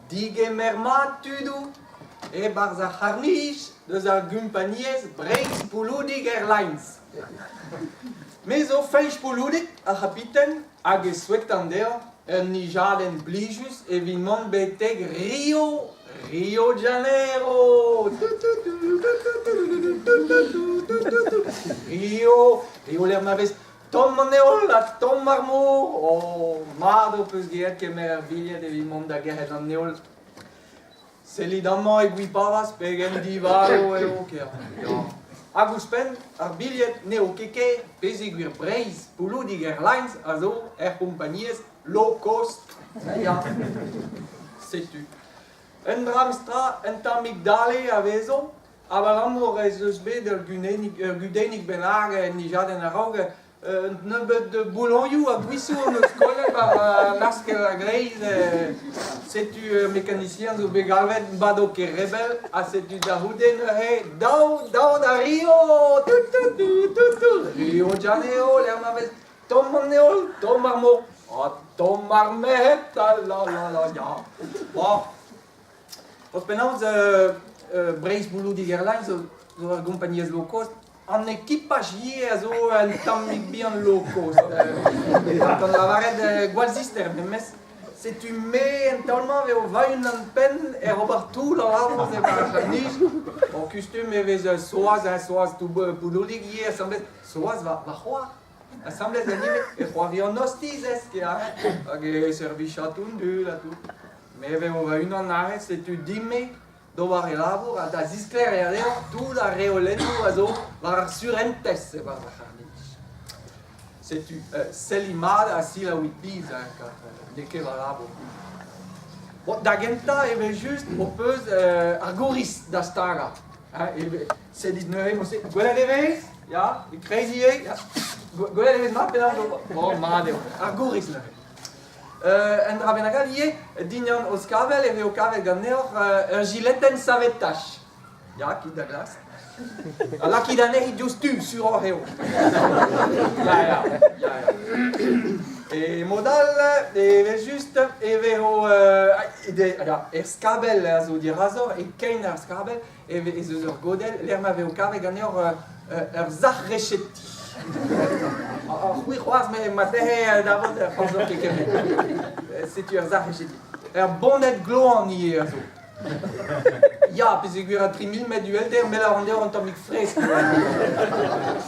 Degemer mat tudoù e-barzh ar c'harr-nij deus ar gumpaniezh Breizh Pouloudig Airlines. Me zo Fañch Pouloudig, ar c'habiten, hag e souetan deoc'h un nijadenn blijus evit mont betek Rio, Rio Janeiro. Rio, Rio lec'h ma vez Tomm an heol ha tomm ar mor. Oh, mat ho peus graet kemer ar bilhed evit mont da gerc'hat an heol. Sellit amañ e Gwipavaz pegen divalo eo kêr. Ya. Hag ouzhpenn, ar bilhed n'eo ket ker pezeogwir Breizh Pouloudig Airlines a zo er c'hompagnezh low cost. Ya. Setu. Un dra un tammig dale a vezo, Abalamour ez eus bet ur gudennig bennak en nijadenn a-raok, un nebeud boulonioù ha gwisoù hon eus kollet war an askell a-greiz. Setu ur mekanisian zo bet galvet Bado Kerebel ha setu da c'houde neuze daou daou da Rio! Tout, tout, tout, tout, tout. Rio de Janeiro, lec'h ma vez tomm an heol, tomm ar mor, ha tomm ar merc'hed, la la la ya. Bon. Forzh penaos, Breizh Bouloudig Airlines zo ur gompagnezh low cost. An ekipaj ivez a zo un tammig bihan low cost. Gant lavaret gwall zister memes. Setu me en taol-mañ eo va-unan-penn ec'h ober toull an labour e-barzh an nij. Bon, kustum e vez Soaz, hein, Soaz Bouloudig ivez asambles. Soaz va, va c'hoar. Asambles ganimp e c'hoari an ostizez, kea, hag e servij toun ha tout. Me vevo va-unan aze, setu din-me d'ober e labour ha da zisklêriañ dezhañ tout ar reolennoù a zo war ar surentez e-barzh ar c'harr-nij. Setu selliñ mat ha selaouit pizh, hein, kar n'eo ket va labour. Bon, da gentañ evel-just ho peus ar gouriz da stagañ. Hein, sellit neuze, mouse, gwelet e vez, ya, e-kreiz ivez, ya. Gwelet e vez mat penaos Bon, mat eo, ar gouriz neuze. Un dra bennak all ivez, dindan ho skabell e vezo kavet ganeoc'h ur jiletenn savetaj. Ya, kit da glask. Ha lakit anezhi diouzhtu, suroc'h eo. Ya, ya, ya, ya. E mod all, evel-just, e vezo er skabell a zo dirazoc'h, e kein ar skabell, ez eus ur godell lec'h ma vezo kavet ganeoc'h ur sac'h recheti. C'hwi c'hoazh marteze da vont c'hoazh ket kement. Setu ur sac'h recheti. Ur boned gloan ivez a zo. Ya, peogwir a 3000 metr uhelder, me 'lâran deoc'h un tammig fresk.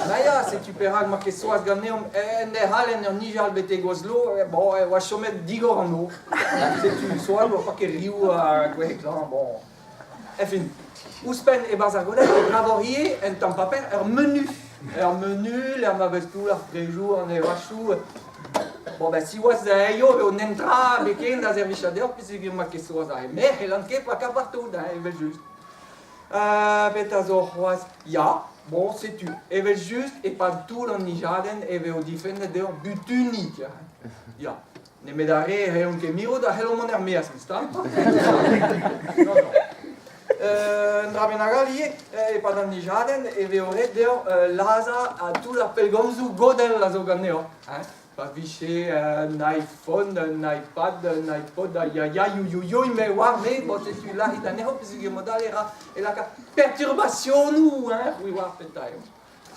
Ma ya, setu perak 'ma ket Soaz ganeomp en hec'h en ur nijal betek Oslo, bon, e oa chomet digor an nor. Setu Soaz 'oa pas ket riv ha gwech klañv, bon. Enfin, ouzhpenn e-barzh ar godell e gavor ivez un tamm paper, ur menu. Ur menu lec'h ma vez tout ar prejoù, an evachoù. Bon ben siwazh eo eo netra beken da servijañ deoc'h peogwir 'ma ket soaz aze. Me c'hellan ket pakañ partout, hein, evel-just. Petra zo c'hoazh? Ya, bon, setu. Evel-just, e-pad tout an nijadenn e vezo difennet deoc'h butuniñ, tiens. Ya. Nemet ar re n'hellont ket mirout a c'hellont mont er-maez, memes tra. Non, non. Un dra bennak all ivez, e-pad an nijadenn e vezo ret deoc'h lazhañ tout ar pellgomzoù godell a zo ganeoc'h. Hein. Pa vije un iPhone, un iPad, un iPod, ya ya you you you me oar me, bon setu lazhit anezho peogwir mod all e ra e laka perturbasionoù, hein, c'hwi oar petra eo.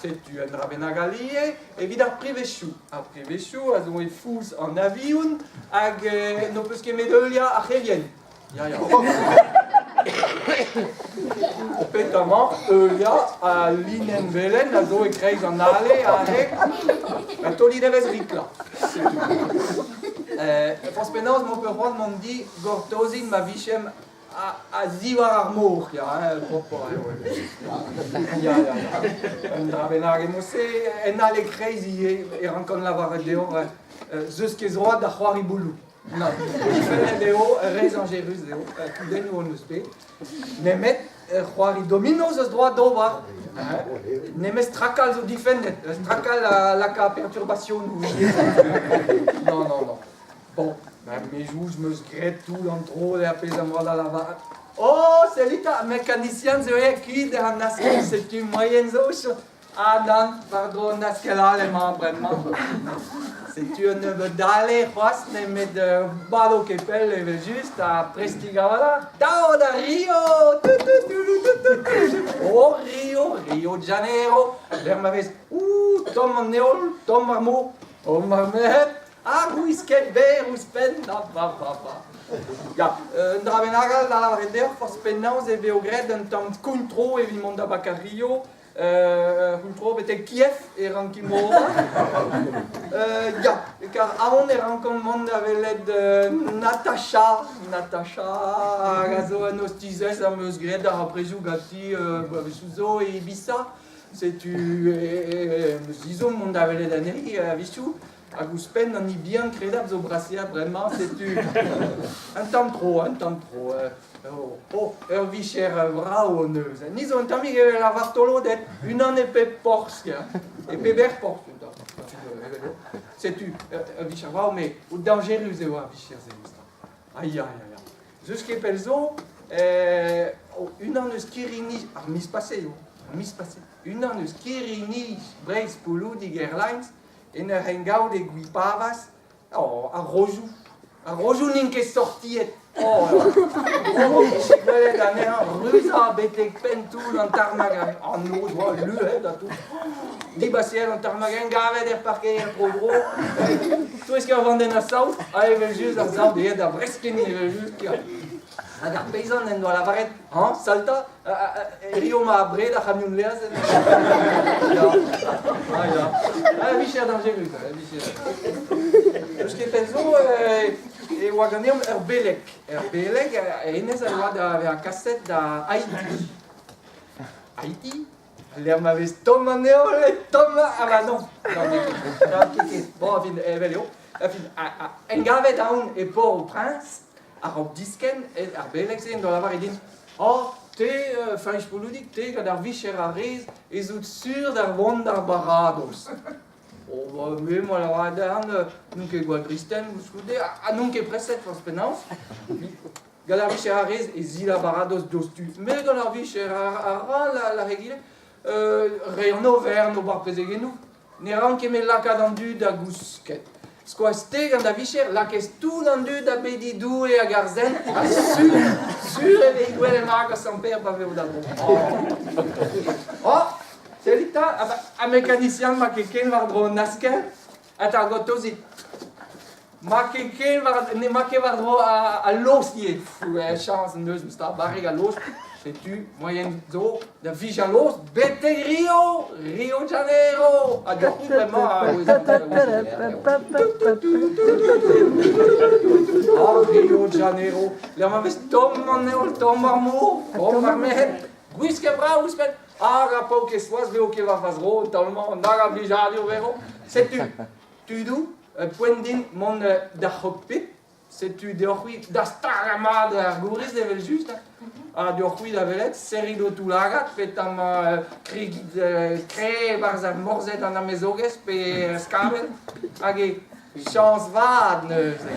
Setu un dra bennak all ivez evit ar privezioù. Ar privezioù a zo e fouz an avion hag n'ho peus ket met heuliañ ar c'helien. Ya, ya. Petamant heuliañ al linenn velen a zo e-kreiz an ale aze. Un taol evezh riklañ. Setu. Forzh penaos m'ho peus c'hoant mont di gortozin ma vijemp A-ziwar ar mor, ya, hein, propoc'h eo. Ya, ya, ya. Un dra bennak emo-se, en ale kreiz ivez e rankan lavaret deoc'h, 'z eus ket droad da c'hoari bouloù. Nann, difennet eo, re zañjerus eo, kudennoù hon eus bet. Nemet c'hoari domino 'z eus droad d'ober. Nemet strakal zo difennet, strakal a laka perturbasionoù ivez. Non, non, non. Bon, ben me jouz 'meus graet tout an dro er pezh am boa da lavaret. Oh, sellit 'ta, mekanisian zo eo kuit an askell, setu moaien zo. Ha nann, war-dro an askell all emañ bremañ. Setu un nebeud dale c'hoazh nemet bado ket pell evel-just ha prestik a-walc'h. Dao da Rio! Oh Rio, Rio de Janeiro, lec'h ma vez ouh, tomm an heol, tomm ar mor, tomm ar merc'hed, ha gwisket berr ouzhpenn, na ba ba ba. Ya, un dra bennak all da lavaret deoc'h, forzh penaos e vezo graet un tamm koun-tro evit mont da bakañ Rio. C'houltro betek Kiev e rankimp ober. Ya, kar aon e rankomp mont da welet Natacha. Natacha hag a zo un ostizez am eus graet ar prezioù ganti bloavezhioù zo e Ibiza. Setu em eus ezhomm mont da welet anezhi a-wechoù. Hag ouzhpenn an hini bihan kredabl zo braseat bremañ, setu un tamm tro, un tamm tro. Oh, oh, ur vicher vrav hon eus. Ni zo un tammig evel ar vartoloded, unan e pep porzh, ya. E pep aerporzh, un tamm. Setu, ur vicher vrav, met dañjerus eo ar vicher-se. Ah ya, ya, ya. Zeus ket pell zo, unan eus kirri-nij, ar miz pase eo, ar miz pase, unan eus kirri-nij Breizh Pouloudig Airlines en ur engaout e Gwipavaz, oh, ar rojoù. Ar rojoù n'int ket sortiet. Oh, oh, vije gwelet anezhañ ruzañ betek penn-toull an tarmag an noz oa luc'hed ha tout. Dibaseet an tarmag engavet er parkeier tro-dro. Touesk ur vandenn a saout, ha evel-just ar saout aet da breskenniñ evel-just. Hag ar peizant en doa lavaret, hañ, salta, Hirio 'ma abred ar c'hamion laezh. Ya, ah ya. Ah, vicher dañjerus, vicher. Eus ket pell zo e oa ganeomp ur beleg. Ur beleg, hennezh a oa da vezañ kaset da Haiti. Haiti? Lec'h ma vez tomm an heol e tomm... Ah bah non, non, n'eo ket. Non, ket ket. Bon, enfin, evel eo. Enfin, engavet aon e Port-au-Prince, A-raok diskenn, ar beleg-se en doa lavaret din Oh, te, Fañch Bouloudig, te gant ar vicher a rez, ez out sur da vont d'ar baradoz. Oh, ba, me, 'moa lavaret dezhañ, n'on ket gwall gristen koulskoude, ha n'on ket preset forzh penaos. Gant ar vicher a rez, ez i d'ar baradoz diouzhtu. Me gant ar vicher a ra, lâre egile, re an overn ober prezegennoù. Ne ran ket met lakaat an dud da gousket. Skoaz-te gant da vicher, lakaez tout an dud da bediñ Doue hag ar sent, ha sur, sur e vez gwelet mat gant Sant Pêr pa vezo da dro. Oh, sellit 'ta, ha mekanisian 'ma ket ken war-dro an askell? Ata, gortozit. 'Ma ket ken war, n'emañ ket war-dro al lost ivez. Chañs en deus 'ta, barrek al lost. Setu moaien zo da vija lost betek Rio, Rio de Janeiro. Ha deoc'h bremañ. Oh, Rio de Janeiro. Lec'h ma vez tomm an heol, tomm ar mor, tomm ar merc'hed. Gwisket brav ouzhpenn. Hag ar paourkaezh Soaz 'vezo ket war va zro an taol-mañ, nag a blijadur 'vezo. Setu, tudoù, poent din mont d'ar c'hockpit. Setu deoc'h-c'hwi da stagañ mat ar gouriz evel-just. Ha deoc'h-c'hwi da welet, serrit ho toulagad, petamant kregit kre e-barzh ar morzhed an amezogez pe er skabell. Hag e chañs vat neuze.